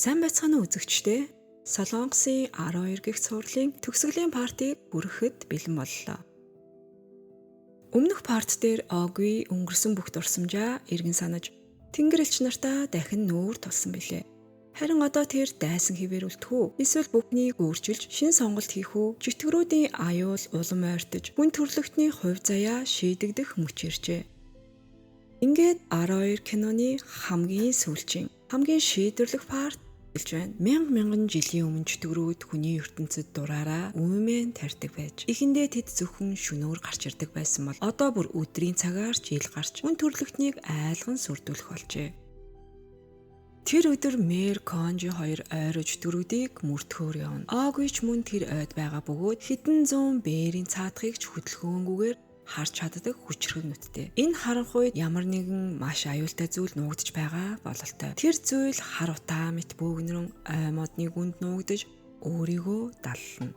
Сайн байцгаана уу үзэгчдээ. Солонгосын 12 гих цувралын төгсгөлийн part ыг хүрэхэд бэлэн боллоо. Өмнөх part дээр Огви өнгөрсөн бүх дурсамжаа эргэн санаж Тэнгэр элч нартаа дахин нүүр тулсан билээ. Харин одоо тэр дайсан хэвээр үлдэх үү? Эсвэл бүхнийг өөрчилж шинэ сонголт хийх үү? Чөтгөрүүдийн аюул улам ойртож, хүн төрөлхтний хувь заяа шийдэгдэх мөч иржээ. Ингээд 12 киноны хамгийн сүүлчийн, хамгийн шийдвэрлэх part эхэлж байна. Мянга мянган жилийн өмнө чөтгөрүүд хүний ертөнцөд дураараа үймээн тарьдаг байж, эхэндээ тэд зөвхөн шөнөөр гарч ирдэг байсан бол одоо бүр өдрийн цагаар ч ил гарч хүн төрөлхтнийг айлган сүрдүүлэх болжээ. Тэр өдөр Мэр Конжи хоёр ойроо чөтгөрүүдийг мөрдөхөөр явна. Огви ч мөн тэр ойд байгаа бөгөөд хэдэн зуун бээрийн цаадахыг ч хөдөлгөөнгүйгээр харж чаддаг хүчирхэг нүдтэй. Энэ харанхуйд ямар нэгэн маш аюултай зүйл нуугдаж байгаа бололтой. Тэр зүйл хар утаа мэт бөөгнөрөн ой модны гүнд нуугдаж өөрийгөө даллана.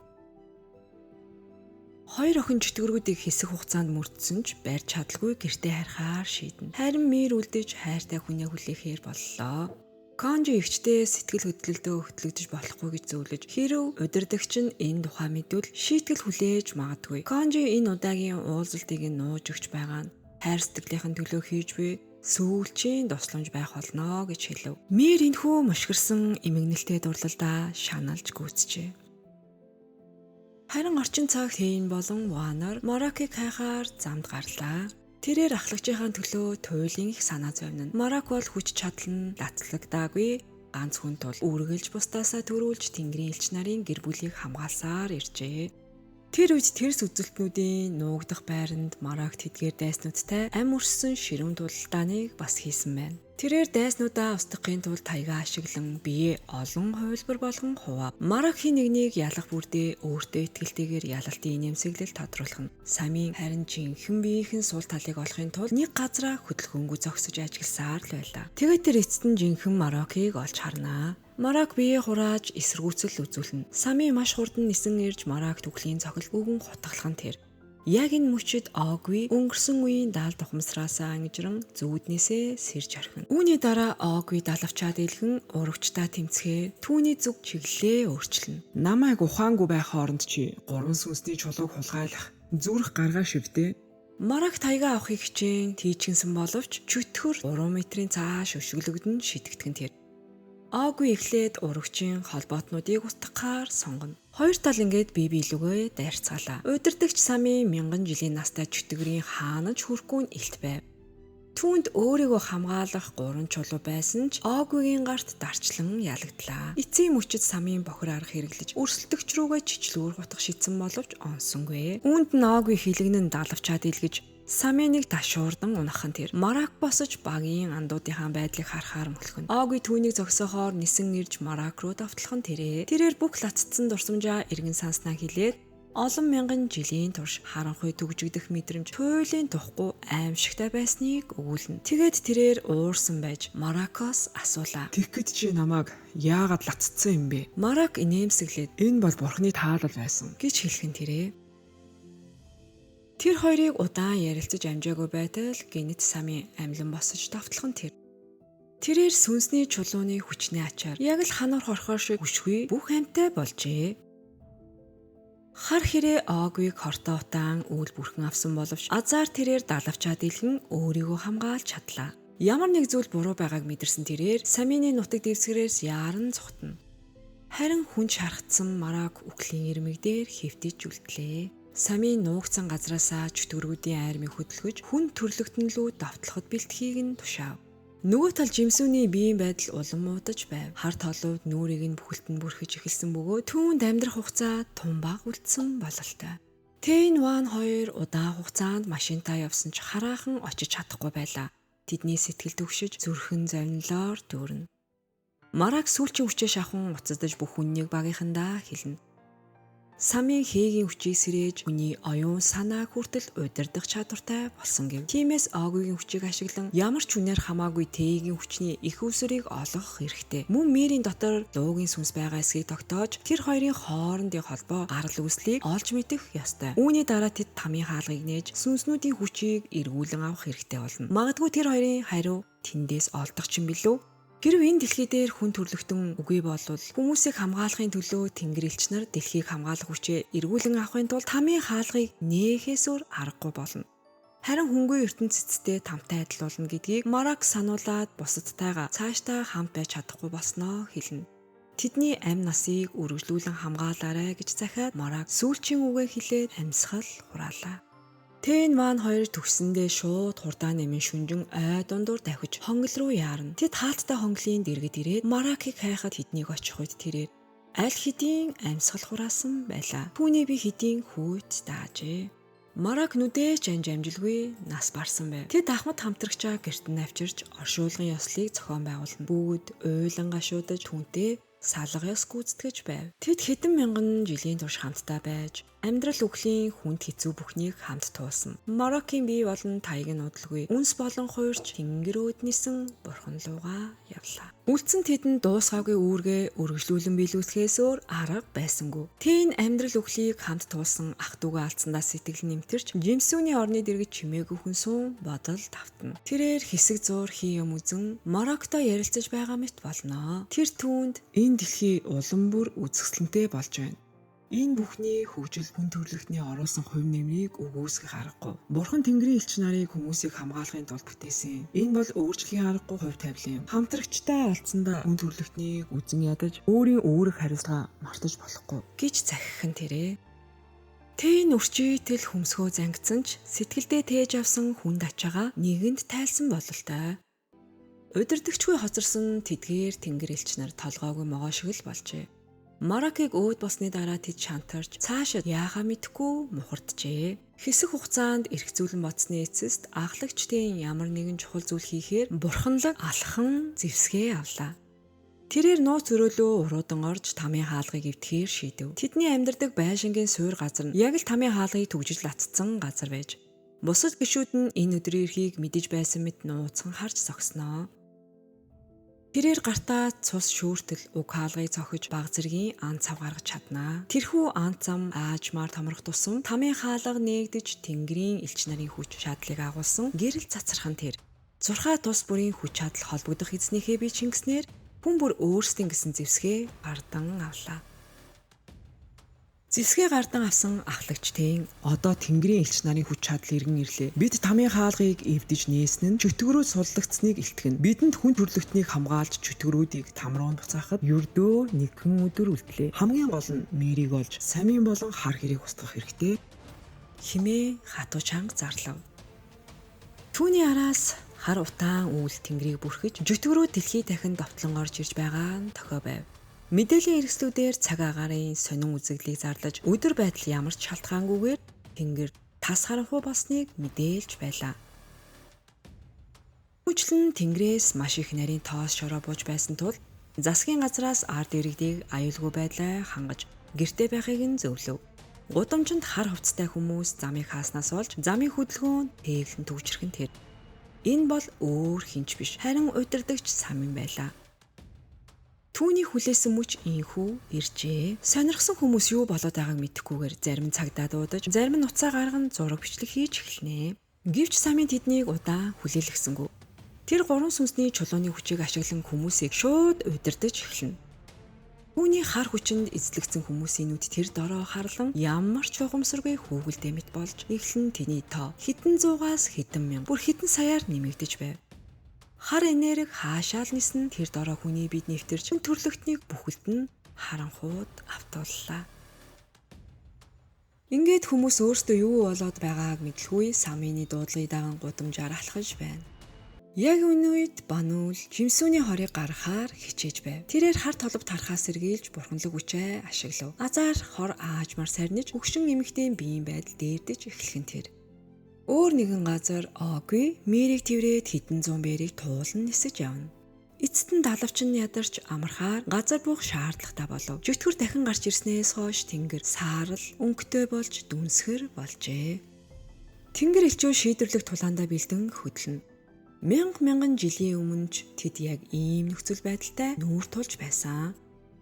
Хоёр охин чөтгөрүүдийг хэсэг хугацаанд мөрдсөн ч барьж чадалгүй гэртээ харихаар шийднэ. Харин Мэр үлдэж хайртай хүнээ хүлээхээр боллоо. Конжи эгчтэй сэтгэл хөдлөлдөө хөтлөгдөж болохгүй гэж зөвлөж, хэрв удирдагч нь энэ тухай мэдвэл шийтгэл хүлээж магадгүй. Конжи энэ удаагийн уулзалтыг нь нууж өгч байгаа нь хайр сэтгэлийнхэн төлөө хийж буй сүүлчийн тусламж байх болно гэж хэлэв. Мэр энэхүү мушгирсан эмгэнэлтэй дурлалдаа шаналж гүйцжээ. Харин орчин цаг Тейн болон Ванор Марокийг хайхаар замд гарлаа. Тэрээр ахлагчийнхаа төлөө туйлын их санаа зовнино. Марок бол хүч чадал нь лацлагдаагүй ганц хүн тул үргэлж бусдаасаа төрүүлж Тэнгэрийн элч нарын гэр бүлийг хамгаалсаар иржээ. Тэр үед тэрс үзэлтнүүдийн нуугдах байранд Марок тэдгээр дайснуудтай ам өрссөн ширүүн тулалдааныг бас хийсэн байна. Тэрээр дайснуудаа устгахын тулд таягаа ашиглан биеэ олон хувилбар болгон хуваав. Марок хин нэгнийг ялах бүрдээ өөртөө итгэлтэйгээр ялалтын инээмсэглэл тодруулах нь. Самийн харин жинхэнэ биеийнхэн сул талыг олохын тулд нэг газраа хөдөлгөөнгүй зогсож ажилласаар л байлаа. Тэгээд тэр эцэст нь жинхэнэ Марокийг олж харнаа. Марок биеэ хурааж эсэргүүцэл үзүүлнэ. Самийн маш хурдан нисэн ирж Марок түглийн цохил өгөн хутгалах нь тэр. Яг энэ мөчид Огви өнгөрсөн үеийн даалд ухамсараасаа ангижран зүүднээсээ сэрж орхино. Үүний дараа Огви далавчаад илгэн урагчдаа тэмцэхээр түүний зүг чиглэлээ өөрчилнө. Намайг ухаангүй байх хооронд чи гурван сүнсний чулууг хулгайлах зүрх гаргаа шивдээ. Марок таягаа авахыг хичээн тийчгэнсэн боловч чөтгөр 3 метрийн цааш өшөглөгдөн шидэгдэх нь тэр. Огви эхлээд урагчийн холбоотнуудыг устгахаар сонгоно. Хоёр тал ингээд бие биелүүгээ дайрцгаалаа. Удирдагч самын мянган жилийн настай чөтгөрийн хаанаж хүрэхгүй нь илт байв. Түүнд өөрийгөө хамгаалах гурван чулуу байсан ч Огвигийн гарт дарчлан ялагдлаа. Эцсийн мөчид самын бохир арга хэрэглэж өрсөлдөгч рүүгээ чичлүүр гутах шидсэн боловч онсонгүй. Үүнд нь Огви хилэгнэн далавчаад илгэж самын нэг ташуурдан унах нь тэр. Марок босож багийн андуудынхаа байдлыг харахаар мөлхөн. Огви түүнийг зогсоохоор нисэн ирж Марок руу довтлох нь тэрээ. Тэрээр бүх лаццсан дурсамжаа эргэн санснаа хэлээд олон мянган жилийн турш харанхуй түгжигдэх мэдрэмж туйлын тухгүй аимшигтай байсныг өгүүлнэ. Тэгээд тэрээр уурсан байж Марокоос асуулаа. Тэгэхэд чи намайг яагаад лаццсан юм бэ? Марок инээмсэглээд Энэ бол бурхны таалал байсан. гэж хэлэх нь тэрээ. Тэр хоёрыг удаан ярилцаж амжаагүй байтал гэнэт самын амлан босож довтлох нь тэр. Тэрээр сүнсний чулууны хүчний ачаар яг л хануур хорхоо шиг хүчгүй бүх амьтай болжээ. Хар хэрээ Огвиг хортой утаан үйл бүрхэн авсан боловч азар тэрээр далавчаад илгэн өөрийгөө хамгаалж чадлаа. Ямар нэг зүйл буруу байгааг мэдэрсэн тэрээр самины нутаг дэвсгэрээс яаран цухтана. Харин хүн шархтсан Марок үхлийн ирмэг дээр хэвтэж үлдлээ. Самын нуугдсан газраасаа чөтгөрүүдийн айрмыг хөдөлгөж хүн төрлөختөн лүү довтлоход бэлтхийг нь тушаав. Нөгөө тал Жимсүүний биеийн байдал улам муудаж байв. Хар толууд нүрийг нь бүхэлд нь бүрхэж эхэлсэн бөгөөд түүнд амьдрах хугацаа тун бага үлдсэн бололтой. Тейн Ван хоёр удаан хугацаанд машинтаа явсан ч хараахан очиж чадахгүй байлаа. Тэдний сэтгэл төгшөж зүрхэн зовнилоор дүүрнэ. Марак сүүлчийн хүчээ шахун уцадаж бүх хүннийг багийнхандаа хэлнэ. Самын хээгийн хүчийг сэрээж хүний оюун санааг хүртэл удирдах чадвартай болсон гэв. Тиймээс Огвигийн хүчийг ашиглан ямар ч хүнээр хамаагүй Тэйгийн хүчний их усрыг олгох хэрэгтэй. Мөн Мэрийн дотор луугийн сүнс байгаа эсгийг тогтоож тэр хоёрын хоорондын холбоо гарал үүслийг олж мэдэх ёстой. Үүний дараа тэд тамийн хаалгыг нээж сүнснүүдийн хүчийг эргүүлэн авах хэрэгтэй болно. Магадгүй тэр хоёрын хариу тэндээс олдох ч юм билүү? Хэрв энэ дэлхий дээр хүн төрлөختөн үгүй болвол хүмүүсийг хамгаалахын төлөө тэнгэр элч нар дэлхийг хамгаалах хүчээ эргүүлэн авахын тулд тамийн хаалгыг нээхээс өөр аргагүй болно. Харин хүнгүй ертөнцийн тамтай адил болно гэдгийг Марак сануулад бусадтайгаа цаашдаа хамт байж чадахгүй болсноо хэлнэ. Тэдний амь насыг үргэлжлүүлэн хамгаалаарай гэж захиад Марак сүүлчийн үгээ хэлээд амьсгал хураалаа. Тэн маань хоёр төгсөндөө шууд хурдаа нэмэн шүнжин ой дундуур давхиж хонгол руу яарна. Тэд хаалттай хонглын дэргэд ирээд Маракийг хайхад тэднийг очих үед тэрээр аль хэдийн амьсгал хураасан байлаа. Түүний би хэдийн хүйт даажээ. Марак нүдээч анж амжилгүй нас барсан байв. Тэд ахмад хамтрагчаа гэрт нь авчирч оршуулгын ёслолыг зохион байгуулна. Бүгд уйлан гашуудаж түүнтэй салга ёс гүйцэтгэж байв. Тэд хэдэн мянган жилийн турш хамтдаа байж амьдрал үхлийн хүнд хэцүү бүхнийг хамт туулсан. Мароккийн бие болон таяг нь удалгүй үнс болон хуурч тэнгэр өөднисэн бурхан луугаа явлаа. Үлдсэн тэдэнд дуусгаагүй үүргээ өргөжлүүлэн биелүүлэхээс өөр арга байсангүй. Тэн амьдрал үхлийг хамт туулсан ах дүүгээ алдсандаа сэтгэл нэмтэрч Жимсүүний орны дэргэд чимээгүй хүн сүүн бодол тавтна. Тэрээр хэсэг зуур хий юм үзэн Мароктой ярилцаж байгаа мэт болно. Тэр түүнд энэ дэлхий улам бүр үзэсгэлэнтэй болж байна. Энэ бүхний хөгжил хүн төрлөختний оруулсан хувь нэмрийг үгүйсгэх аргагүй. Бурхан Тэнгэрийн элч нарыг хүмүүсийг хамгаалахын тулд бүтээсэн. Энэ бол өөрчлөхийн аргагүй хувь тавилан юм. Хамтрагчтай алдсандаа хүн төрлөختнийг үзэн ядаж өөрийн үүрэг хариуцлага мартаж болохгүй гэж захих нь тэрээ. Тэн үрчийтэл хөмсгөө зангидсан ч сэтгэлдээ тээж авсан хүнд ачаагаа нэгэнд тайлсан бололтой. Удирдагчгүй хоцорсон тэдгээр тэнгэр элч нар толгойгүй могоо шиг л болжээ. Маракийг өөд болсны дараа тэд шантарч цаашид яахаа мэдэхгүй мухарджээ. Хэсэг хугацаанд эрх зүүлэн бодсны эцэст ахлагчдын ямар нэгэн чухал зүйл хийхээр бурханлаг алхан зэвсгээ авлаа. Тэрээр нууц өрөөлөө уруудан орж тамийн хаалгыг эвдэхээр шийдэв. Тэдний амьдардаг байшингийн суур газар нь яг л тамийн хаалгыг түгжиж латцсан газар байж. Бусад гишүүд нь энэ өдрийн эрхийг мэдэж байсан мэт нууцхан харж зогсноо. Тэрээр гартаа цус шүүртэл уг хаалгыг цохиж баг зэргийн ан цав гаргаж чаднаа. Тэрхүү ан цам аажмаар томрох тусам тамийн хаалга нээгдэж тэнгэрийн элч нарын хүч чадлыг агуулсан гэрэл цацархан тэр. Зурхаа тус бүрийн хүч чадал холбогдох эзнийхээ бие чингэснээр хүн бүр өөрсдийн гэсэн зэвсгээ гардан авлаа. Зэвсгээ гардан авсан ахлагчдын одоо Тэнгэрийн элч нарын хүч чадал иргэн ирлээ. Бид тамийн хаалгыг эвдэж нээсэн нь чөтгөрөө суллагдсныг илтгэнэ. Бидэнд хүн төрлөختнийг хамгаалж чөтгөрүүдийг там руу буцаахад ердөө нэгэн өдөр үлдлээ. Хамгийн гол нь мэрийг олж самийн болон хар хэрийг устгах хэрэгтэй химээ хатуу чанга зарлав. Түүний араас хар утаан үүл тэнгэрийг бүрхэж чөтгөрөө дэлхий дахин довтлон орж ирж байгаа нь тохио байв. Мэдээллийн хэрэгслүүдээр цаг агаарын сонин үзэгдлийг зарлаж өдөр байдал ямар ч шалтгаангүйгээр тэнгэр тас харанхуй болсныг мэдээлж байлаа. Хүчлэн тэнгэрээс маш их нарийн тоос шороо бууж байсан тул засгийн газраас ард иргэдийг аюулгүй байдлаа хангаж гэрте байхыг нь зөвлөв. Гудамжинд хар хувцастай хүмүүс замыг хааснаас болж замын хөдөлгөөн тээглэн түгжрэх нь тэр. Энэ бол өөр хинч биш харин удирдагч сам юм байлаа. Түүний хүлээсэн мөч инхүү иржээ. Сонирхсан хүмүүс юу болоод байгааг мэдэхгүйгээр зарим нь цагдаа дуудаж, зарим нь утсаа гарган зураг бичлэг хийж эхэлнэ. Гэвч самын тэднийг удаан хүлээлгэсэнгүй. Тэр гурван сүнсний чулууны хүчийг ашиглан хүмүүсийг шууд удирдах эхэлнэ. Түүний хар хүчинд эзлэгдсэн хүмүүсийн нүд тэр дороо харлан ямар ч ухамсаргүй хүүгэлдээ мэт болж эхлэн тэний тоо хэдэн зуугаас хэдэн мянга бүр хэдэн саяар нэмэгдэж байв. Хар энерги хаашаа л нисэн тэр дороо хүний бид нэвтэрч төрлөختнийг бүхэлд нь харанхууд автууллаа. Ингээд хүмүүс өөрсдөө юу болоод байгааг мэдлгүй самын дуудлагыг даган гудамжаар алхаж байна. Яг энэ үед Банул Жимсүүний хорыг гаргахаар хичээж байв. Тэрээр хар толбо тархаас сэргийлж бурханлаг хүчээ ашиглав. Азар хор аажмаар сарниж хөгшин эмэгтэйн биеийн байдал дээрдэж эхлэх нь тэр. Өөр нэгэн газар Огви мэрийг тэрврээд хэдэн зуун бэрийг туулан нисэж явна. Эцэст нь далавч нь ядарч амархаар газар буух шаардлагатай болов. Чөтгөр дахин гарч ирснээс хойш тэнгэр саарал өнгөтэй болж дүнсгэр болжээ. Тэнгэр элчүү шийдвэрлэх тулаандаа бэлдэн хөдлөнө. Мянга мянган жилийн өмнө ч тэд яг ийм нөхцөл байдалтай нүүр тулж байсан.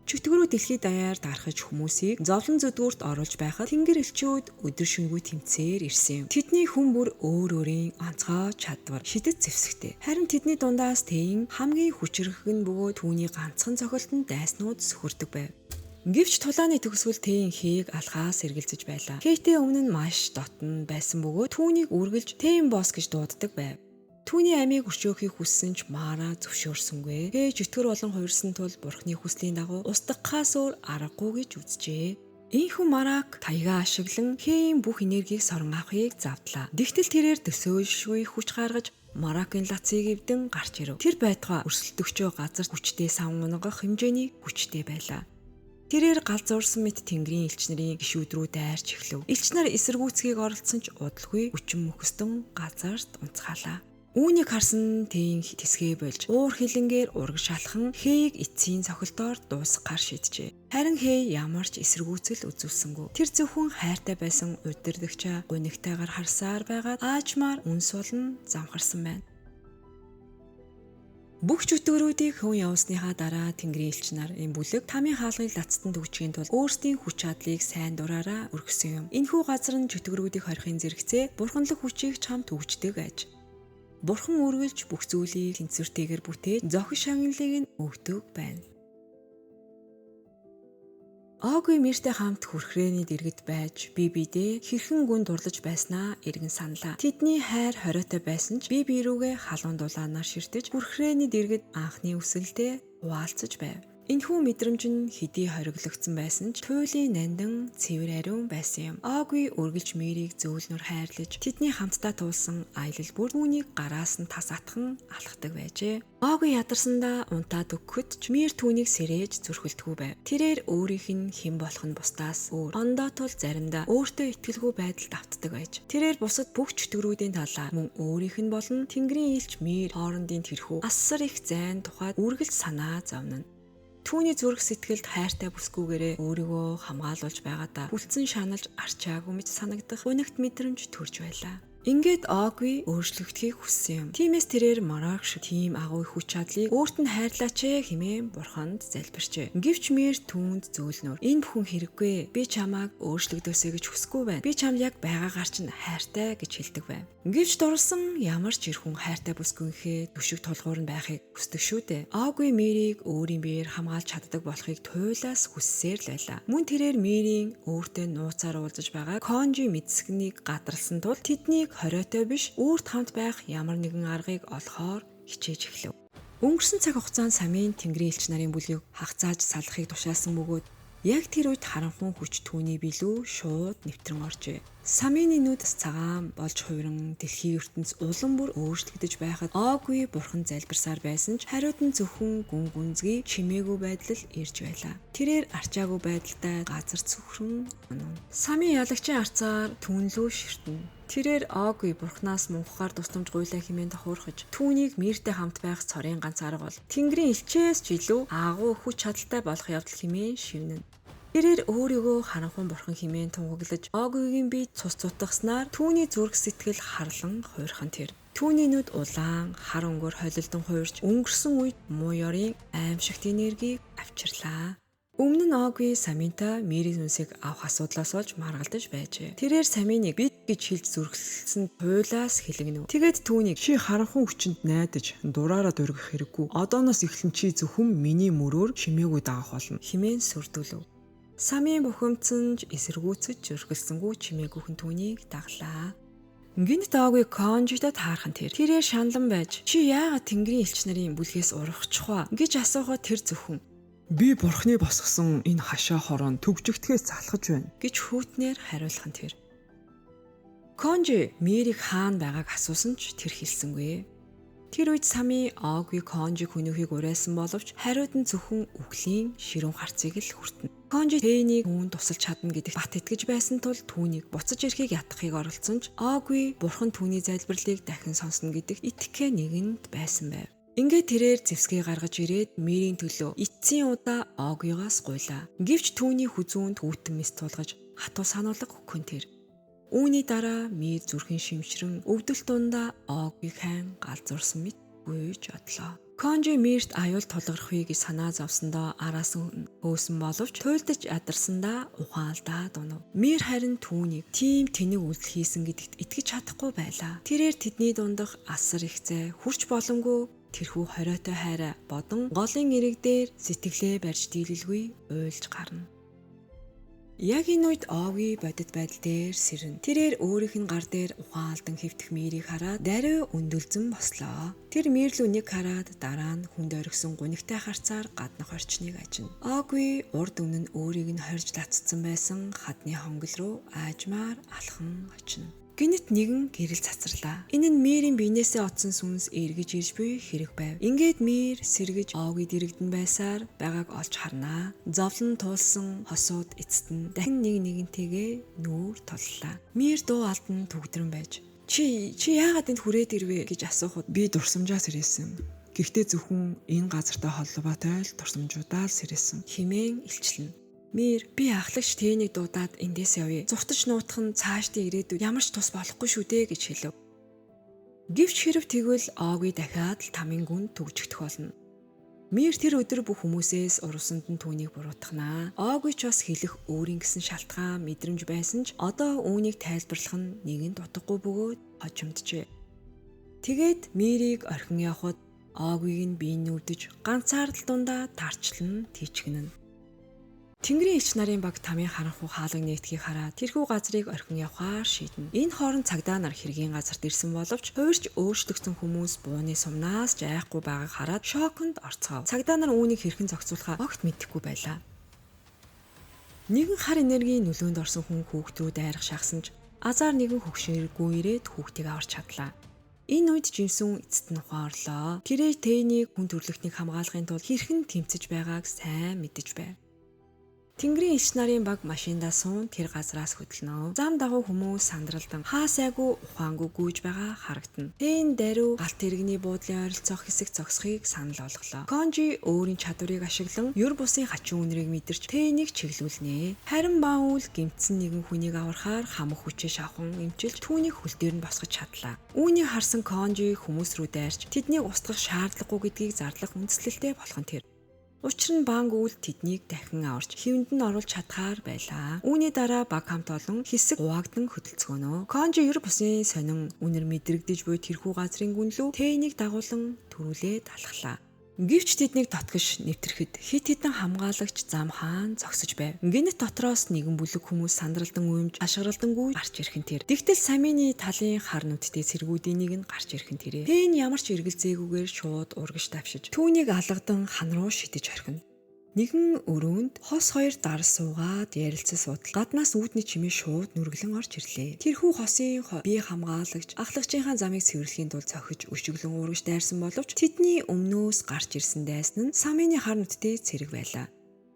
Чөтгөрөө дэлхий даяар дарахж хүмүүсийг зовлон зүдгүүрт оруулж байхад тэнгэр элчүүд өдөр шөнөгүй тэмцээр ирсэн юм. Тэдний хүн бүр өөр өөрийн онцгой чадвар, шидэт зэвсэгтэй. Харин тэдний дундаас Тэйн хамгийн хүчрхэг нь бөгөөд түүний ганцхан цохилтонд дайснууд сөхөрдөг байв. Гэвч тулааны төгсгөл Тэйн Хэйг алхаас эргэлзэж байлаа. Хэйтэй өмнө нь маш дотн байсан бөгөөд түүнийг үргэлж Тэйн босс гэж дууддаг байв. Түүний амийг өрчөөхийг хүссэн ч Мара зөвшөөрсөнгүй. Хэй чөтгөр болон хувирсан тул бурхны хүслийн дагуу устгахаас өөр аргагүй гэж үзжээ. Ийхүү Марак таягаа ашиглан Хэйн бүх энергийг сорон авахыг завдлаа. Тэгтэл тэрээр төсөөлшгүй хүч гаргаж Маракийн лацыг эвдэн гарч ирэв. Тэр байтугай өрсөлдөгчөө газар хүчтэй савн унгах хэмжээний хүчтэй байлаа. Тэрээр гал зурсан мэт тэнгэрийн элч нарын гишүүд рүү дайрч эхлэв. Элч нар эсэргүүцгийг оролдсон ч удалгүй хүчин мөхөстөн газарт унцгаалаа. Үүнийг харсан Тэйн тэсгээ болж уур хилэнгээр ураг шалхан Хэйг эцсийн цохилтоор дуусгахаар шийджээ. Харин Хэй ямар ч эсэргүүцэл үзүүлсэнгүй. Тэр зөвхөн хайртай байсан удирдагчаа гунигтайгаар харсаар байгаад аажмаар үнс сулан замхарсан байна. Бүх чөтгөрүүдийг хүн явуулсныхаа дараа тэнгэрийн элч нар энэ бүлэг тамийн хаалгыг лацтан төгжихийн тулд өөрсдийн хүч чадлыг сайн дураараа өргөсөн юм. Энэхүү газар нь чөтгөрүүдийг хорихын зэрэгцээ бурханлаг хүчийг ч хамт төгждөг аж. Бурхан үргэлж бүх зүйлийг тэнцвэртэйгээр бүтээж зохис шагналыг нь өгдөг байна. Оогүй мэртэй хамт хүрхрээний дэргэд байж би бидээ хэрхэн гүн дурлаж байснаа эргэн саналаа. Тэдний хайр хориотой байсан ч би би рүүгээ халуун дулаанаар ширтэж хүрхрээний дэргэд анхны үсгэлдээ хуваалцаж байв. Энэхүү мэдрэмж нь хэдий хориглогдсон байсан ч туйлын нандин цэвэр ариун байсан юм. Оогүй үргэлж Мэрийг зөөлнөр хайрлаж тэдний хамтдаа туулсан аялал бүр түүнийг гараас нь тас атхан алхдаг байжээ. Оогүй ядарсандаа унтаад өгөхөд ч Мэр түүнийг сэрээж зүрхэлдэггүй байв. Тэрээр өөрийнх нь хэн болох нь бусдаас өөр ондоо тул заримдаа өөртөө итгэлгүй байдалд автдаг байж. Тэрээр бусад бүх чөтгөрүүдийн талаар мөн өөрийнх нь болон Тэнгэрийн элч Мэр хоорондын тэрхүү асар их зайн тухайд үргэлж санаа зовно. Түүний зүрх сэтгэлд хайртай бүсгүйгээрээ өөрийгөө хамгаалуулж байгаадаа хүлцэн шаналж арчаагүй мэт санагдах гунигт мэдрэмж төрж байлаа. Ингээд Оогүй өөрчлөгдөхийг хүссэн юм. Тиймээс тэрээр Марак шиг тийм агуу хүч чадлыг өөрт нь хайрлаач ээ хэмээн бурханд залбирчээ. Гэвч Мэр түүнд зөөлнөр энэ бүхэн хэрэггүй. Би чамайг өөрчлөгдөөсэй гэж хүсэхгүй байна. Би чамд яг байгаагаар чинь хайртай гэж хэлдэг байв. Гэвч дурлсан ямар ч эр хүн хайртай бүсгүйнхээ түшиг тулгуур нь байхыг хүсдэг шүү дээ. Оогүй Мэрийг өөрийн биеэр хамгаалж чаддаг болохыг туйлаас хүссээр л байлаа. Мөн тэрээр Мэрийн өөртөө нууцаар уулзаж байгаа Конжи мэдсгнийг гадарласан тул тэднийг хориотой биш өөрт хамт байх ямар нэгэн аргыг олохоор хичээж эхлэв. Өнгөрсөн цаг хугацаанд Самын тэнгэрийн элч нарын бүлгийг хагацааж салахыг тушаасан бөгөөд яг тэр үед харанхуй хүч түүний билүү шууд нэвтрэн оржээ. Самын нүд цагаан болж хувиран дэлхийн ертөнц улам бүр өөрчлөгдөж байхад Оогүй бурхан залбирсаар байсан ч хариуд нь зөвхөн гүн гүнзгий чимээгүй байдал ирж байлаа. Тэрээр арчаагүй байдалтай газар цөхрөн унав. Самын ялагчийн арцаар түүн лүү ширтэн. Тэрээр Оогүй бурхнаас мунхгаар тусламж гуйлаа хэмээн тохиорхож түүнийг Мэртэй хамт байх цорын ганц арга бол Тэнгэрийн элчээс ч илүү агуу хүч чадалтай болох явдал хэмээн шивнэ. Тэрээр өөрийгөө харанхуй бурхан хэмээн тунхаглаж Оогүйгийн бие цус цутгаснаар түүний зүрх сэтгэл харлан хуйрхан тэр. Түүний нүд улаан хар өнгөөр холилдон хуйрч өнгөрсөн үед муу ёрын аимшигт энергийг авчирлаа. Өмнө нь Оогүй Саминта Мэрийн сүнсийг авах асуудлаас болж маргалдаж байжээ. Тэрээр Саминыг бид гэж хэлж зүрхлэлсэн туйлаас хэлэгнэв. Тэгээд түүнийг чи харанхуй хүчинд найдаж дураараа дөргөх хэрэггүй. Одооноос эхлэн чи зөвхөн миний мөрөөр чимээгүй дагах болно хэмээн сүрдүүлв. Самын бухимдсан ч эсэргүүцэж зүрхэлсэнгүй чимээгүйхэн түүнийг даглаа. Гинт Оогүй Конжитой таархан тэр. Тэрээр шаналн байж чи яагаад Тэнгэрийн элч нарын бүлгээс урвахчих вэ гэж асуухад тэр зөвхөн би бурхны босгосон энэ хашаа хорон төгжигдэхээс залхаж байна гэж хүүтнээр хариулах нь тэр. Конжи Мэрийг хаана байгааг асуусан ч тэр хэлсэнгүй. Тэр үед Сами Оогүй Конжиг хүнөөхийг уриалсан боловч хариуд нь зөвхөн үхлийн ширүүн харцыг л хүртэнэ. Конжи Тэйнийг түүнд тусалж чадна гэдэгт бат итгэж байсан тул түүнийг буцаж ирэхийг ятгахыг оролдсон ч Оогүй бурхан түүний залбирлыг дахин сонсно гэдэгт итгэхээ нэгэнд байсан байв. Ингээд тэрээр зэвсгээ гаргаж ирээд Мэрийн төлөө эцсийн удаа Оогүйгоос гуйлаа. Гэвч түүний хүзүүнд хүүтэн мэс тулгаж хатуу сануулга өгөх нь тэр. Үүний дараа Мэр зүрхэн шимшрэн өвдөлт дундаа Оогүйг хайн галзуурсан мэт гүйж одлоо. Конжи Мирт аюул тулгарх вэ гэж санаа зовсондоо араас нь хөөсөн боловч туйлдаж ядарсандаа ухаан алдаад унав. Мир харин түүнийг тийм тэнэг үйлдэл хийсэн гэдэгт итгэж чадахгүй байлаа. Тэрээр тэдний дундах асар их зай хүрч боломгүй тэрхүү хориотой хайраа бодон голын эрэг дээр сэтгэлээ барьж дийлэлгүй уйлж гарна. Яг энэ үед Оги бодит байдал дээр сэрнэ. Тэрээр өөрийнх нь гар дээр ухаан алдан хэвтэх Мирийг хараад даруй өндөлзөн бослоо. Тэр Мир лүү нэг хараад дараа нь хүнд орхисон гунигтай харцаар гаднах орчныг ажина. Оги урд өмнө нь өөрийг нь хорж лацсан байсан хадны хонгол руу аажмаар алхан очино. Гинэт нэгэн гэрэл цацарлаа. Энэ нь Мирийн биенээсээ отсон сүнс эргэж ирж буй хэрэг байв. Ингээд Мир сэргэж Огид иргэдэн байсаар байгааг олж харнаа. Зовлон туулсан хосууд эцэст нь дахин нэг нэгнтэйгээ нүүр туллаа. Мир дуу алдан түгдрэн байж "Чи яагаад энд хүрээд ирвэ?" гэж асуухад би дурсамжаа сэрээсэн. Гэхдээ зөвхөн энэ газартай холбоотой л дурсамжуудаа л сэрээсэн хэмээн илчлэнэ. Мир би ахлагч Тэнийг дуудаад эндээс явъя. Зуртаж нуутах нь цаашдын ирээдүйд ямар ч тус болохгүй шүү дээ гэж хэлв. Гэвч хэрв тэгвэл Оги дахиад л тамын гүн түгжигдэх болно. Мир тэр өдөр бүх хүмүүсээс урвсанд нь түүнийг буруутгана. Оги ч бас хэлэх өөрийн гэсэн шалтгаан мэдрэмж байсан ч одоо үүнийг тайлбарлах нь нэгэн дутаггүй бөгөөд хожимджээ. Тэгээд Мирийг орхин явхад Огиг нь биеийн нүрдэж ганцаардал дундаа тарчлан тийчгэнэ. Тэнгэрийн элч нарын баг тамийн харанхуй хаалга нэгтгэхийг хараад тэрхүү газрыг орхин явахаар шийднэ. Энэ хооронд цагдаа нар хэргийн газарт ирсэн боловч хувирч өөрчлөгдсөн хүмүүс бууны сумнаас ч айхгүй байгааг хараад шоконд орцгов. Цагдаа нар үүнийг хэрхэн зохицуулахаа огт мэдэхгүй байлаа. Нэгэн хар энергийн нөлөөнд орсон хүн хүүхд рүү дайрах шахсан ч азар нэгэн хөгшөргүй ирээд хүүхдийг аварч чадлаа. Энэ үед Жимсүн эцэст нь ухаан орлоо. Тэрээр Тэнийг хүн төрлөختнийг хамгаалахын тулд хэрхэн тэмцэж байгааг сайн мэдэж байв. Тэнгэрийн элч нарын баг машиндаа суун тэр газраас хөдөлнө. Зам дагуу хүмүүс сандралдан хаа сайгүй ухаангүй гүйж байгаа харагдана. Тэн даруй галт тэрэгний буудлын ойролцоох хэсэг зогсохыг санал болголоо. Конжи өөрийн чадварыг ашиглан ер бусын хачин үнэрийг мэдэрч Тэнийг чиглүүлнэ. Харин Баул гэмтсэн нэгэн хүнийг аврахаар хамаг хүчээ шавхан эмчилж түүнийг хөл дээр нь босгож чадлаа. Үүнийг харсан Конжи хүмүүс рүү дайрч тэднийг устгах шаардлагагүй гэдгийг зарлах үндэслэлтэй болох нь тэр. Учир нь Банг үл тэднийг дахин аварч хэвэнд нь оруулж чадхаар байлаа. Үүний дараа баг хамт олон хэсэг хуваагдан хөдөлцгөөнө. Конжи ер бусын сонин үнэр мэдрэгдэж буй тэрхүү газрын гүнлүү Тэнийг дагуулan төрүүлээд алхлаа. Гэвч тэднийг дотгош нэвтрэхэд хит хитэн хамгаалагч зам хаан зогсож байв. Гинэт дотроос нэгэн бүлэг хүмүүс сандралдан уймж ашгаралдангүй гарч ирэх нь тэр. Тэгтэл Самины талын хар нүдтэй цэргүүдийн нэг нь гарч ирэх нь тэрээ. Тэн ямар ч эргэлзээгүйгээр шууд урагш давшиж түүнийг алгадан хан руу шидэж орхино. Нэгэн өрөөнд хос хоёр дарс суугаад ярилцсан судал гаднаас үүдний чимээ шууд нүргэлэн орж ирлээ. Тэрхүү хосын бие хамгаалагч ахлагчийнхаа замыг цэвэрлэхийн тулд цохиж өшиглөн уургаж дайрсан боловч тэдний өмнөөс гарч ирсэн дайсан нь Самины хар нүдтэй цэрэг байлаа.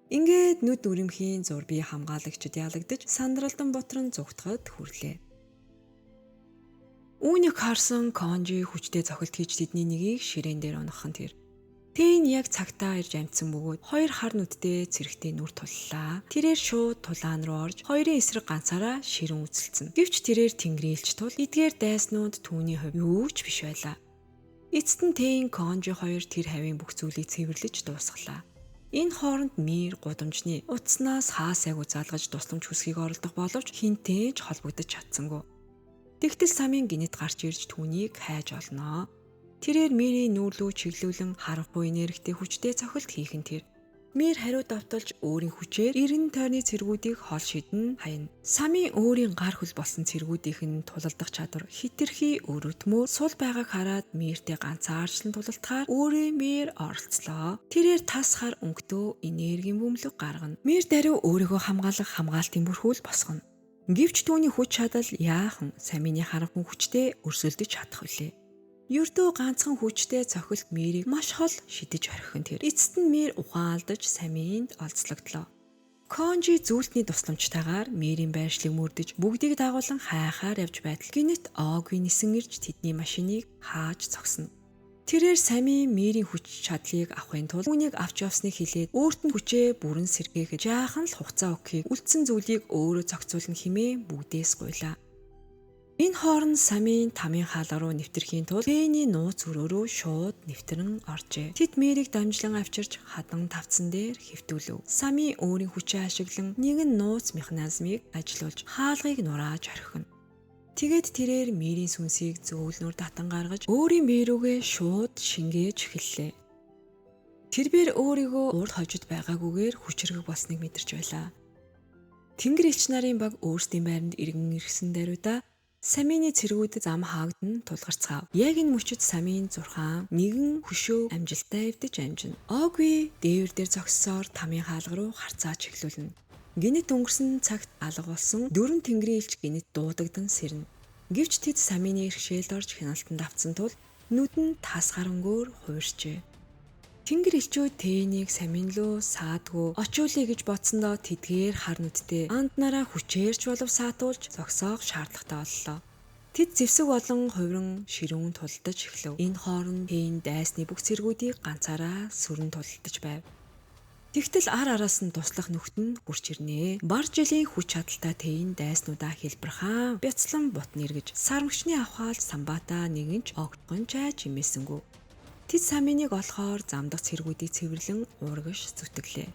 Ингээд нүд нүрэмхийн зур бие хамгаалагчид ялагдаж сандралдан бутран зүгтгад хүрлээ. Үүнийг харсан Конжи хүчтэй цохилт хийж тэдний нэгийг ширээн дээр унаххан тэр. Тэн яг цагтаа ирж амжсан бөгөөд хоёр хар нүдтэй цэрэгтэй нүр туллаа. Тэрээр шууд тулаан руу орж хоёрын эсрэг ганцаараа ширэн үзэлцэн. Гэвч тэрээр тэнгэрийн элч тул эдгээр дайснууд түүний хувь юу ч биш байлаа. Эцэст нь Тэн Конжи хоёр тэр хавийн бүх зүйлийг цэвэрлэж дуусгалаа. Энэ хооронд Мир гудамжны утаснаас хаа сайгүй залгаж тусламж хүсхийг оролдох боловч хинтэй ч холбогдож чадсангүй. Тэгтэл Самын гинэт гарч ирж түүнийг хайж олноо. Тэрээр Мирийн нүүр лүү чиглүүлэн харанхуй энергитэй хүчтэй цохилт хийх нь тэр. Мир хариу довтолж өөрийн хүчээр эрен тойрны цэргүүдийг хол шидэн хаяна. Самын өөрийн гар хөл болсон цэргүүдийнх нь тулалдах чадвар хитрхи өрөвдмөр сул байгааг хараад Миртэй ганцаарчлан тулалдахаар өөрийн биеэр оролцлоо. Тэрээр тас хар өнгөтөө энергийн бөмбөлөг гаргана. Мир даруй өөрийгөө хамгаалах хамгаалтын бүрхүүл босгоно. Гэвч түүний хүч чадал яахан Самины харанхуй хүчтэй өрсөлдөж чадах вүлээ. Ердөө ганцхан хүчтэй цохилт Мирийг маш хол шидэж орхих нь тэр. Эцэст нь Мир ухаан алдаж Саминд олзлогдлоо. Конжи зүйлтний тусламжтайгаар Мирийн байршлыг мөрдөж бүгдийг дагуулan хайхаар явж байтал гинэт Оги нисэн ирж тэдний машиныг хааж зогсно. Тэрээр Самийн Мирийн хүч чадлыг авахын тулд үүнийг авч явсныг хэлээд өөрт нь хүчээ бүрэн сэргээхэд жаахан л хугацаа өгөхийг үлдсэн зүйлийг өөрөө зохицуулна хэмээн бүгдээс гуйлаа. Энэ хооронд Самийн тамийн хаалга руу нэвтрэхийн тулд Тэний нууц өрөө рүү шууд нэвтрэн оржээ. Тэд Мэрийг дамжлан авчирч хадан тавцан дээр хэвтүүлв. Сами өөрийн хүчээ ашиглан нэгэн нууц механизмыг ажилуулж хаалгыг нурааж орхино. Тэгээд тэрээр Мэрийн сүнсийг зөөлнөр татан гаргаж өөрийн бие рүүгээ шууд шингээж эхэллээ. Тэрбээр өөрийгөө урд хожид байгаагүйгээр хүчрэг болсныг мэдэрч байлаа. Тэнгэр элч нарын баг өөрсдийн байранд иргэн ирсэн даруйда Самины цэргүүд зам хаагдан тулгарцгаав. Яг энэ мөчид Самийн зурхаан нэгэн хөшөө амжилттай эвдэж амжина. Огви дээвэр дээр зогссоор тамийн хаалга руу харцаа чиглүүлнэ. Гинэт өнгөрсөн цагт алга болсон дөрвөн тэнгэрийн элч гинэт дуудагдан сэрнэ. Гэвч тэд Самины иргэшээлд орж хяналтанд автсан тул нүд нь тас гарангөөр хувирчээ. Тэнгэр элчүүд Тэнийг Самин лөө саадгүй очиулъя гэж бодсондоо тэдгээр хар нүдтэй анд нараа хүчээрч болов саатуулж зогсоох шаардлагатай боллоо. Тэд зэвсэг болон хувиран ширүүн тулдаж эхлэв. Энэ хооронд Тэн дайсны бүх цэргүүдийг ганцаараа сүрэн тулдаж байв. Тэгтэл ар араас нь туслах нөхд нь хурч ирнэ. Бар жилийн хүч чадалтай Тэн дайснуудаа хэлбэрхаан бяцлан бут нэргэж сармагчны авхаалж самбатаа нэгэн ч огтхон чайж имээсэнгүү. Тэд Саминыг олохоор замдах цэргүүдийг цэвэрлэн уургаш зүтгэлээ.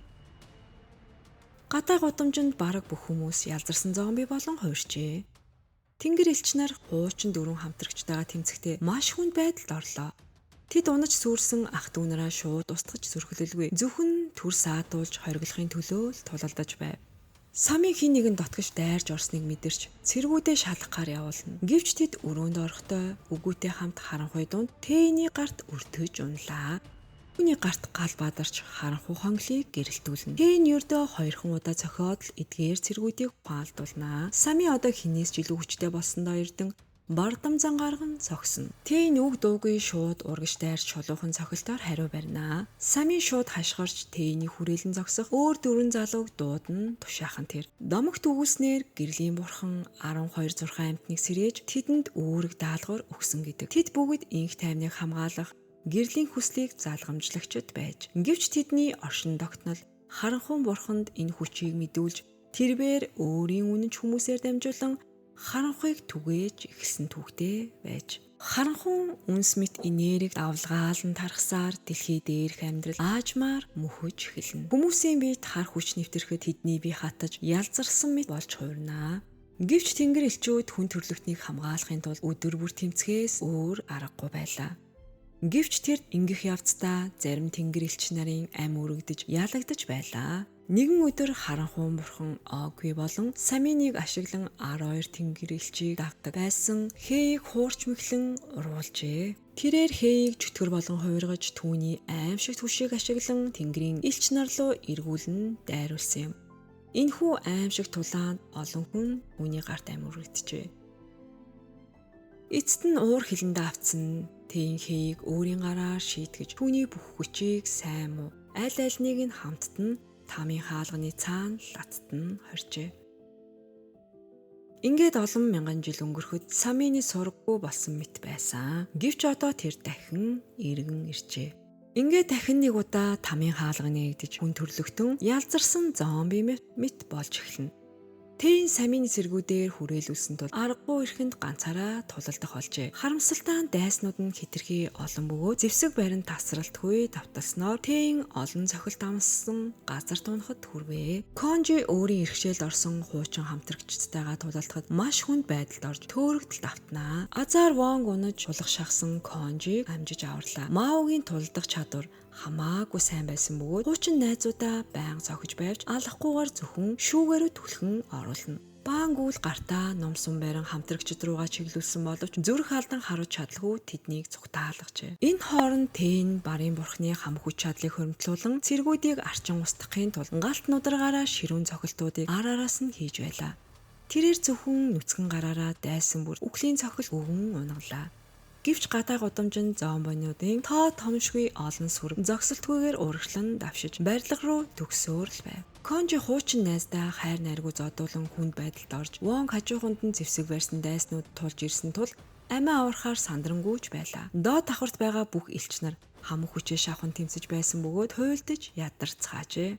Гадаа гудамжинд бараг бүх хүмүүс ялзарсан зомби болон хувирчээ. Тэнгэр элч нар хуучин дөрвөн хамтрагчтайгаа тэмцэхдээ маш хүнд байдалд орлоо. Тэд унаж сүрсэн ах дүү нараа шууд устгаж зүрхлэлгүй. Зөвхөн төр саадуулж хориглохын төлөө л тулалдаж байв. Самын хин нэгэн дотгож дайрж орсныг мэдэрч цэргүүдээ шалгахаар явуулна. Гэвч тэд өрөөнд орохдоо үгүйтэй хамт харанхуй дунд Тэний гарт өртөж унлаа. Түүний гарт гал бадарч харанхуй хонглыг гэрэлтүүлнэ. Тэн ердөө хоёрхан удаа цохиод л эдгээр цэргүүдийг ухаалдуулнаа. Сами одоо хинээс ч илүү хүчтэй болсондоо эрдэн бардам зан гарган цогсно. Тэн үг дуугүй шууд урагш дайрч шулуухан цохилтоор хариу барьнаа. Самийн шууд хашгирч Тэний хүрээлэн зогсох өөр дөрвөн залууг дуудан тушаахан тэр. Домогт өгүүлснээр гэрлийн бурхан 12 зурхаан амьтныг сэрээж тэдэнд үүрэг даалгавар өгсөн гэдэг. Тэд бүгд инх тайвныг хамгаалах гэрлийн хүслийг залгамжлагчд байж. Гэвч тэдний оршин тогтнол харанхуй бурханд энэ хүчийг мэдүүлж тэрбээр өөрийн үнэнч хүмүүсээр дамжуулан харанхуйг түгээж эхэлсэн түүхтэй байж. Харанхуй үнс мэт энерги давлгаалan тархсаар дэлхий дээрх амьдрал аажмаар мөхөж эхэлнэ. Хүмүүсийн биед хар хүч нэвтрэхэд тэдний бие хатаж ялзарсан мэт болж хувирнаа. Гэвч тэнгэр элчүүд хүн төрлөختнийг хамгаалахын тулд өдөр бүр тэмцэхээс өөр аргагүй байлаа. Гэвч тэр ингэх явцдаа зарим тэнгэр элч нарын ам өргөдөж ялагдаж байлаа. Нэгэн өдөр харанхуй бурхан Огви болон Саминыг ашиглан 12 тэнгэр элчийг дагдаг байсан Хээйг хуурч мэхлэн уруулжээ. Тэрээр Хээйг чөтгөр болгон хувиргаж түүний аимшигт хүчийг ашиглан тэнгэрийн элч нар руу эргүүлэн дайруулсан юм. Энэхүү аимшиг тулаанд олон хүн түүний гарт ам өргөдөжээ. Эцэст нь уур хилэндээ автсан Тэн Хээйг өөрийн гараар шийтгэж түүний бүх хүчийг сайн муу аль альнийг нь хамтд нь тамийн хаалганы цаана латт нь хоржээ. Ингээд олон мянган жил өнгөрөхөд Самины сурггүй болсон мэт байсан. Гэвч одоо тэр дахин эргэн иржээ. Ингээд дахин нэг удаа тамийн хаалга нээгдэж хүн төрлөختөн ялзарсан зомби мэт болж эхэлнэ. Тэн самины цэргүүдээр хүрээлүүлсэн тул аргагүй эрхэнд ганцаараа тулалдах болжээ. Харамсалтай нь дайснууд нь хэтэрхий олон бөгөөд зэвсэг барин тасралтгүй давталсноор Тэн олон цохилт амссан газар тунахад хүрвээ. Конжи өөрийн иргэшээлд орсон хуучин хамтрагчдтайгаа тулалдахад маш хүнд байдалд орж төөрөгдөлд автнаа. Азар Вонг унаж тулах шахсан Конжиг амжиж аварлаа. Маогийн тулалдах чадвар хамаагүй сайн байсан бөгөөд хуучин найзуудаа байнга цохиж байвч алахгүйгээр зөвхөн шүүгээрээ түлхэн оруулна. Баангүйл гартаа ном сум барин хамтрагчид руугаа чиглүүлсэн боловч зүрх алдан харуулж чадалгүй тэднийг цугтаалгажээ. Энэ хооронд Тэн барын бурхны хам хүч чадлыг хөрөмтлүүлэн цэргүүдийг арчин устгахын тулд галт нударгаараа ширүүн цохилтуудыг ар араас нь хийж байлаа. Тэрээр зөвхөн нүцгэн гараараа дайсан бүр үхлийн цохил өвөн унаглаа. Гэвч гадаа гудамжинд зомбонуудын тоо томшгүй олон сүрэг зогсолтгүйгээр урагшлан давшиж барилга руу төгсөөр л байв. Конжи хуучин найздаа хайр найргүй зодуулан хүнд байдалд орж Вонг хажууханд нь зэвсэг барьсан дайснууд тулж ирсэн тул амиа аврахаар сандрангүйж байлаа. Доод давхарт байгаа бүх элч нар хамаг хүчээ шавхан тэмцэж байсан бөгөөд хуйлдаж ядарцгаажээ.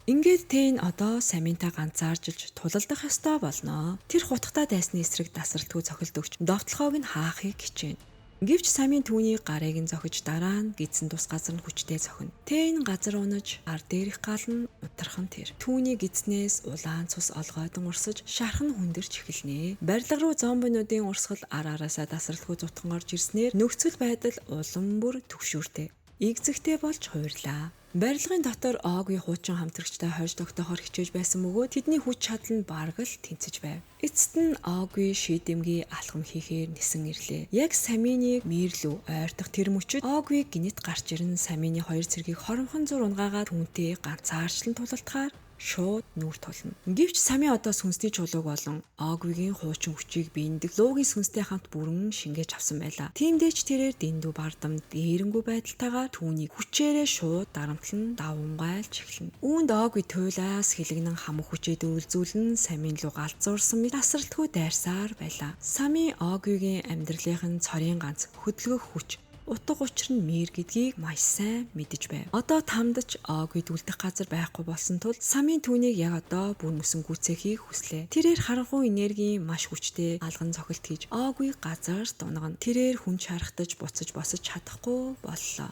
Ингээд Тэн одоо Саминтай ганцааржилж тулалдах ёстой болно. Тэр хутгатаа дайсны эсрэг дасралтгүй цохилт өгч довтлохоог нь хаахыг хичээнэ. Гэвч Самин түүний гарыг нь зохиж дараа нь гидсэн тус газар нь хүчтэй цохино. Тэн газар унаж ар дээрх гал нь унтархан тэр. Түүний гидснээс улаан цус олгойдон урсаж шархан хүндэрч эхэлнэ. Барилга руу зомбинуудын урсгал ар араасаа дасралтгүй зутхан орж ирснээр нөхцөл байдал улам бүр түгшүүртэй, эгзэгтэй болж хувирлаа. Барилгын дотор Оогвий хуучин хамтрагчтай хойж тогтоохоор хичээж байсан бөгөөд тэдний хүч чадал нь бараг л тэнцэж байв. Эцэст нь Оогвий шийдэмгий алхам хийхээр нисэн ирлээ. Яг Саминыг Мирлүү ойртох тэр мөчөд Оогвий гинэт гарч ирэн Самины хоёр цэргийг хоромхон зур унгаагаад түүнтэй ганцаарчлан тулалдахаар шууд нүүр тулна. Гэвч Сами одоо сүнсний чулууг болон Оогвигийн хуучин хүчийг биендэх луугийн сүнстэй хамт бүрэн шингээж авсан байлаа. Тиймдээ ч тэрээр дэндүү бардам дээрэнгүй байдалтайгаар түүнийг хүчээрээ шууд дарамтлан давамгайлж эхэлнэ. Үүнд Оогви туйлаас хилэгнэн хамаг хүчээ дөрвөлзүүлэн Самин луу галзуурсан мэт тасралтгүй дайрсаар байлаа. Сами Оогвигийн амьдралынх нь цорын ганц хөдөлгөх хүч, утга учир нь Мир гэдгийг маш сайн мэдэж байв. Одоо тамдаж Оогвид үлдэх газар байхгүй болсон тул Самын түүнийг яг одоо бүр мөсөн гүйцээхийг хүслээ. Тэрээр харанхуй энергийн маш хүчтэй алган цохилт хийж Оогвиг газар дунагна. Тэрээр хүн шархтаж буцаж босож чадахгүй боллоо.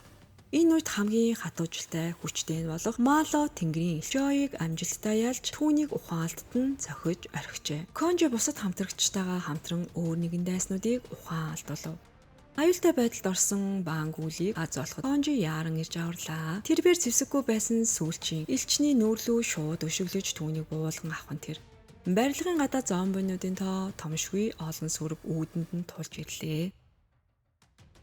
Энэ үед хамгийн хатуужилтай хүчтэй нь болох Мало тэнгэрийн элч Жойг амжилттай ялж түүнийг ухаан алдад нь зохиж орхижээ. Конжи бусад хамтрагчтайгаа хамтран өөр нэгэн дайснуудыг ухаан алдуулав. Аюултай байдалд орсон Баангуулыг аз олоход Конжи яаран ирж аварлаа. Тэрбээр зэвсэггүй байсан сүүлчийн элчний нүүрлүү шууд өшөглөж түүнийг буулган авах нь тэр. Барилгын гадаа зомбинуудын тоо томшгүй олон сүрэг үүдэнд нь тулж ирлээ.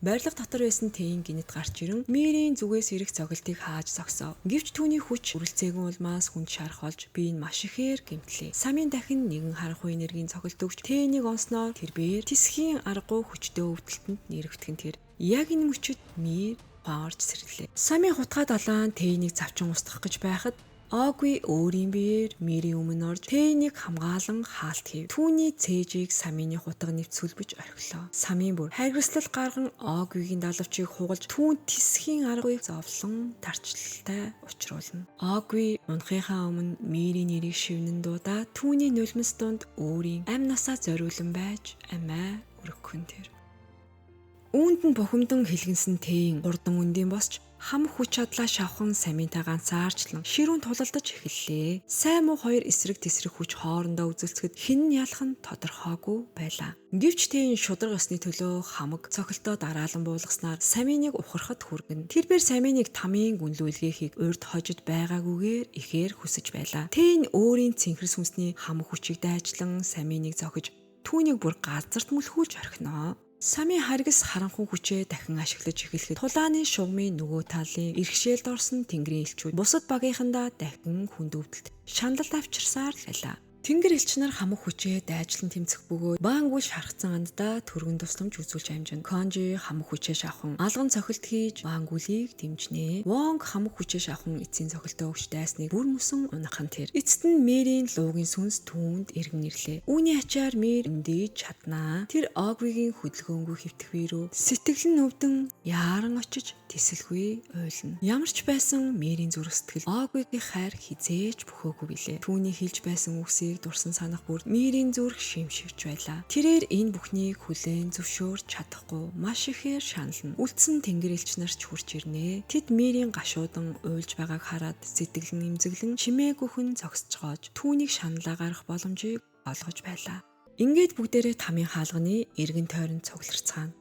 Барилга дотор байсан Тэн гинэт гарч ирэн Мирийн зүгээс ирэх цогцолтыг хааж зогсов. Гэвч түүний хүч үрэлцээгүй улмаас хүнд шарах болж би нь маш ихээр гэмтлээ. Самын дахин нэгэн харанхуй энергийн цогцолт өгч Тэнийг онсноор тэр бээр тисхийн аргагүй хүчтэй өвдөлтөнд нэрвтгэн тэр. Яг энэ мөчөд Мир орж сэрлээ. Самын хутгаа далаан Тэнийг завчин устгах гэж байхад Оогвий өөрийн биеэр Мирийн өмнө орж Тэнийг хамгаалан хаалт хийв. Түүний цээжийг Самины хутга нэвцүүлбэж орхилоо. Самын бүр хайргаслал гарган Оогвигийн далавчийг хугалж түүнд тисхийн аргыг зовлон тарчлалтай учруулна. Оогвий унахынхаа өмнө Мирийн нэрийг шивнэн дуудаа түүний нулимс дунд өөрийн амь насаа зориулан байж амиа өргөх нь тэр. Үүнд нь бухимдан хэлгэнсэн Тэн хурдан үндийн босч хам хүч чадлаа шавхан Саминтай ганцаарчлан ширүүн тулалдаж эхэллээ. Сайн муу хоёр эсрэг тесрэг хүч хоорондоо үзэлцэхэд хэн нь ялах нь тодорхойгүй байлаа. Гэвч Тэн шударга ёсны төлөө хамаг цохилтоо дараалан буулгаснаар Саминыг ухрахад хүргэнэ. Тэрбээр Саминыг тамийн гүнлүүлгээхийг урд хожид байгаагүйгээр ихээр хүсэж байлаа. Тэн өөрийн цэнхэр сүнсний хамаг хүчийг дайчлан Саминыг зохиж түүнийг бүр газарт мүлхүүлж орхино. Самын харгас харанхуй хүчээ дахин ашиглаж эхлэхэд тулааны шугамын нөгөө талын иргэшээлд орсон тэнгэрийн элчүүд бусад багийнхандаа дахин хүнд өвдөлт шаналл авчирсаар л байлаа. Тэнгэр элч нар хамаг хүчээ дайчлан тэмцэх бөгөөд Баангуй шархацсан анддаа түргэн тусламж үзүүлж амжина. Конжи хамаг хүчээ шавхан алган цохилт хийж Баангулийг дэмжинэ. Вонг хамаг хүчээ шавхан эцсийн цохилтоо өгч дайсныг бүр мөсөн унах нь тэр. Эцэст нь Мэрийн луугийн сүнс түүнд эргэн ирлээ. Үүний ачаар Мэр өндийж чаднаа. Тэр Оогвигийн хөдөлгөөнгүй хэвтэх бие рүү сэтгэл нь өвдөн яаран очиж тэсэлгүй уйлна. Ямар ч байсан Мэрийн зүрх сэтгэл Оогвигийн хайр хизээж бөхөөгүй билээ. Түүний хэлж байсан үгсийг дурсан санах бүр Мирийн зүрх шимшигч байлаа. Тэрээр энэ бүхнийг хүлээн зөвшөөрч чадахгүй маш ихээр шанална. Үлдсэн тэнгэр элч нар ч хурж ирнэ. Тэд Мирийн гашуудан уйлж байгааг хараад сэтгэл нь эмзэглэн чимээгүйхэн зогсцоогоож түүнийг шаналаа гаргах боломжийг олгож байлаа. Ингээд бүгдээрээ тамийн хаалганы эргэн тойронд цугларцгаана.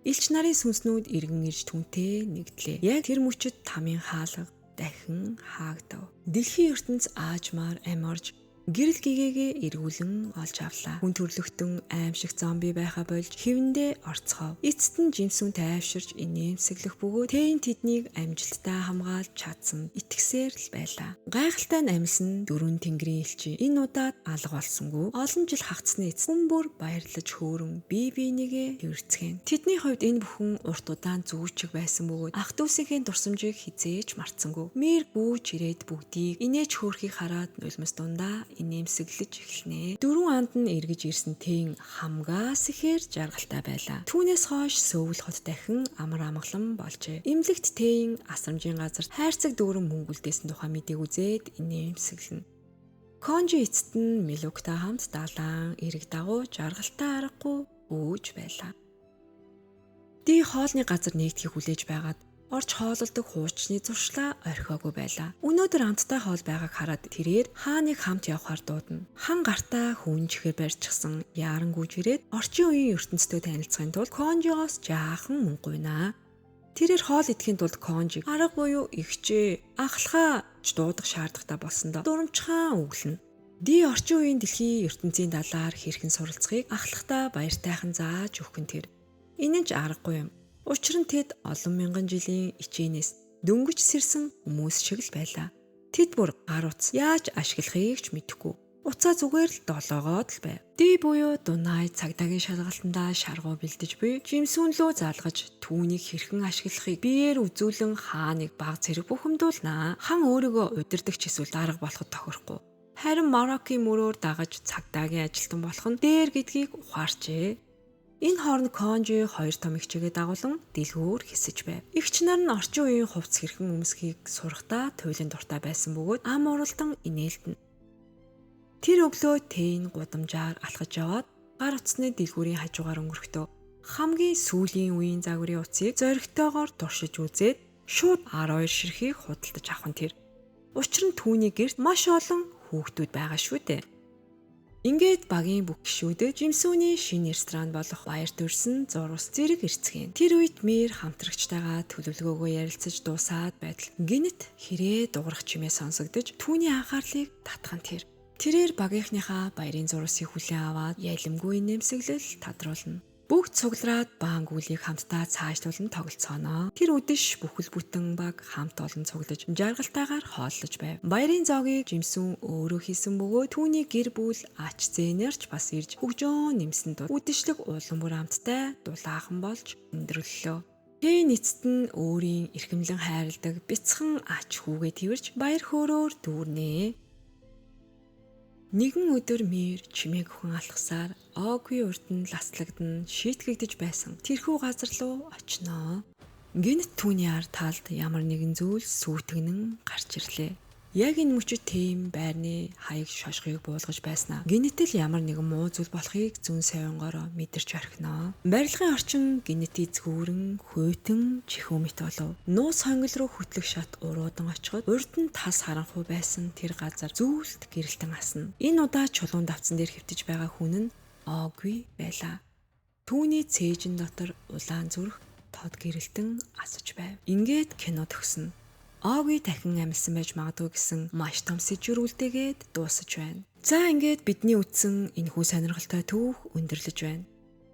Элч нарын сүнснүүд эргэн ирж түүнтэй нэгдлээ. Яг тэр мөчөд тамийн хаалга дахин хаагдав. Дэлхийн ертөнц аажмаар амь орж гэрэл гэгээгээ эргүүлэн олж авлаа. Хүн төрлөختөн аимшиг зомби байхаа болж хэвэндээ орцгов. Эцэст нь жимсүн тайвширч инээмсэглэх бөгөөд Тэн тэднийг амжилттай хамгаалж чадсан итгэсээр л байлаа. Гайхалтай нь амьсан дөрвөн тэнгэрийн элчи энэ удаад алга болсонгүй. Олон жил хагацсны эцэст хүн бүр баярлаж хөөрөн бие биенийгээ тэрвэрцгэн. Тэдний хувьд энэ бүхэн урт удаан зүүчиг байсан бөгөөд ах дүүсийнхээ дурсамжийг хизээж мартсангүй. Мэр гүйж ирээд бүгдийг инээж хөөрхийг хараад нулимс дундаа инээмсэглэж эхэлнэ. Дөрвөн анд нь эргэж ирсэн Тэн хамгаас ихээр жаргалтай байлаа. Түүнээс хойш Сөүл хот дахин амар амгалан болжээ. Эмнэлэгт Тэн асрамжийн газар хайрцаг дүүрэн мөнгө үлдээсэн тухай мэдээг үзээд инээмсэглэнэ. Конжи эцэст нь Милуктай хамт далайн эрэг дагуу жаргалтай аргагүй гүйж байлаа. Ди хоолны газар нэгдэхийг хүлээж байгаад орж хоололдог хуучны зуршлаа орхиогүй байлаа. Өнөөдөр амттай хоол байгааг хараад тэрээр хааныг хамт явахаар дуудана. Хан гартаа хүн чихээр барьчихсан яаран гүйж ирээд орчин үеийн ертөнцтэй танилцахын тулд Конжигоос жаахан мөнгө гуйнаа. Тэрээр хоол идэхийн тулд Конжиг арга буюу игчээ ахлахаа ч дуудах шаардлагатай болсондоо дурамчхан өглөнө. Ди орчин үеийн дэлхийн ертөнцийн талаар хэрхэн суралцахыг ахлахдаа баяртайхан зааж өгөх нь тэр. Энэ нь ч аргагүй юм. Учир нь тэд олон мянган жилийн ичээнээс дөнгөж сэрсэн хүмүүс шиг л байлаа. Тэд бүр гар утас яаж ашиглахыг ч мэдэхгүй. Уцаа зүгээр л долоогоод л байв. Ди буюу Дунай цагдаагийн шалгалтандаа шаргуу бэлдэж буй жимсүүн лөө залгаж түүнийг хэрхэн ашиглахыг биеэр үзүүлэн хааныг баг зэрэг бухимдуулнаа. Хан өөрийгөө удирдагч эсвэл дарга болоход тохирохгүй. Харин Мароккийн мөрөөр дагаж цагдаагийн ажилтан болох нь дээр гэдгийг ухаарчээ. Энэ хооронд Конжи хоёр том эгчээгээ дагуулan дэлгүүр хэсэж байв. Эгч нар нь орчин үеийн хувцас хэрхэн өмсөхийг сурахдаа туйлын дуртай байсан бөгөөд ам уралдан инээлтэнэ. Тэр өглөө Тэн гудамжаар алхаж яваад гар утасны дэлгүүрийн хажуугаар өнгөрөхдөө хамгийн сүүлийн үеийн загварын утсыг зоригтойгоор туршиж үзээд шууд 12 ширхгийг худалдаж авах нь тэр. Учир нь түүний гэрт маш олон хүүхдүүд байгаа шүү дээ. Ингээд багийн бүх гишүүдэд Жимсүүний шинэ ресторан болох баяр төрсөн зурус зэрэг ирцгээн. Тэр үед Мир хамтрагчтайгаа төлөвлөгөөгөө ярилцаж дуусаад байтал гинэт хэрээ дуурах чимээ сонсогдож түүний анхаарлыг татхан тэр. Тэрээр багийнхныхаа баярын зурусыг хүлээн аваад ялимгүй нэмсэглэл тодруулна. Бүгд цуглараад баан гүйлийг хамтдаа цаашлуулан тоглолцооно. Тэр үдэш бүхэл бүтэн баг хамт олон цуглаж жаргалтайгаар хооллож байв. Баярын зоогийг Жимсүн өөрөө хийсэн бөгөөд түүний гэр бүл ач зээнэрч бас ирж хөгжөөн нэмсэн тул үдэшлэг улам бүр амттай дулаахан болж өндөрлөлөө. Хэн эцэст нь өөрийн эрхэмлэн хайрладаг бяцхан ач хүүгээ тэрж баяр хөөрөөр дүүрнэ. Нэгэн өдөр Мир чимээг өхөн алхасаар Оогвийн урд нь ласлагдан шийтгэгдэж байсан тэрхүү газар руу очноо. Гэнэт түүний ар талд ямар нэгэн зүйл сүйтгэнэн гарч ирлээ. Яг энэ мөчид тийм байрны хаяг шошгыг буулгаж байснаа гэнэт л ямар нэгэн муу зүйл болохыг зүүн совингороо мэдэрч орхиноо. Барилгын орчин гэнэт эзгүүрэн хөйтөн чихүү мэт болов. Нууц хонгил руу хөтлөх шат уруудан очиход урд нь тас харанхуй байсан тэр газар зүйлт гэрэлтэн асна. Энэ удаа чулуун давцсан дээр хэвтэж байгаа хүн нь Оогви байлаа. Түүний цээжин дотор улаан зүрх тод гэрэлтэн асаж байв. Ингээд кино төгснө. Оогви дахин амилсан байж магадгүй гэсэн маш том сэжүр үлдээгээд дуусаж байна. За ингээд бидний үтсэн энэхүү сонирхолтой түүх өндөрлөж байна.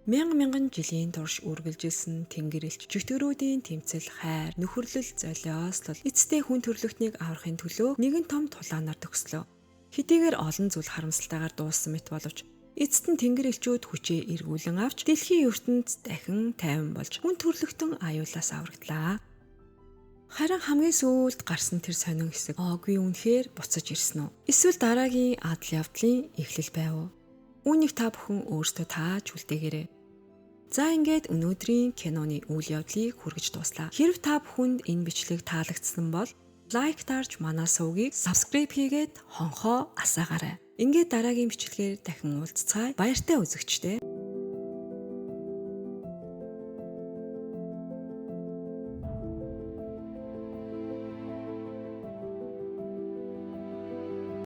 Мянга мянган жилийн турш үргэлжилсэн тэнгэр элч чөтгөрүүдийн тэмцэл, хайр, нөхөрлөл, золиослол эцэстээ хүн төрлөختнийг аврахын төлөө нэгэн том тулаанаар төгслөө. Хэдийгээр олон зүйл харамсалтайгаар дууссан мэт боловч эцэст нь тэнгэр элчүүд хүчээ эргүүлэн авч дэлхийн ертөнд дахин тайван болж хүн төрлөختөн аюулаас аврагдлаа. Харин хамгийн сүүлд гарсан тэр сонин хэсэг Оогви үнэхээр буцаж ирсэн үү? Эсвэл дараагийн адал явдлын эхлэл байв уу? Үүнийг та бүхэн өөрсдөө тааж үлдээгээрэй. За ингээд өнөөдрийн киноны үйл явдлыг хүргэж дууслаа. Хэрв та бүхэнд энэ бичлэг таалагдсан бол лайк дарж манай сувгийг subscribe хийгээд хонхоо асаагаарай. Ингээд дараагийн бичлэгээр дахин уулзцгаая. Баяртай үзэгчдээ.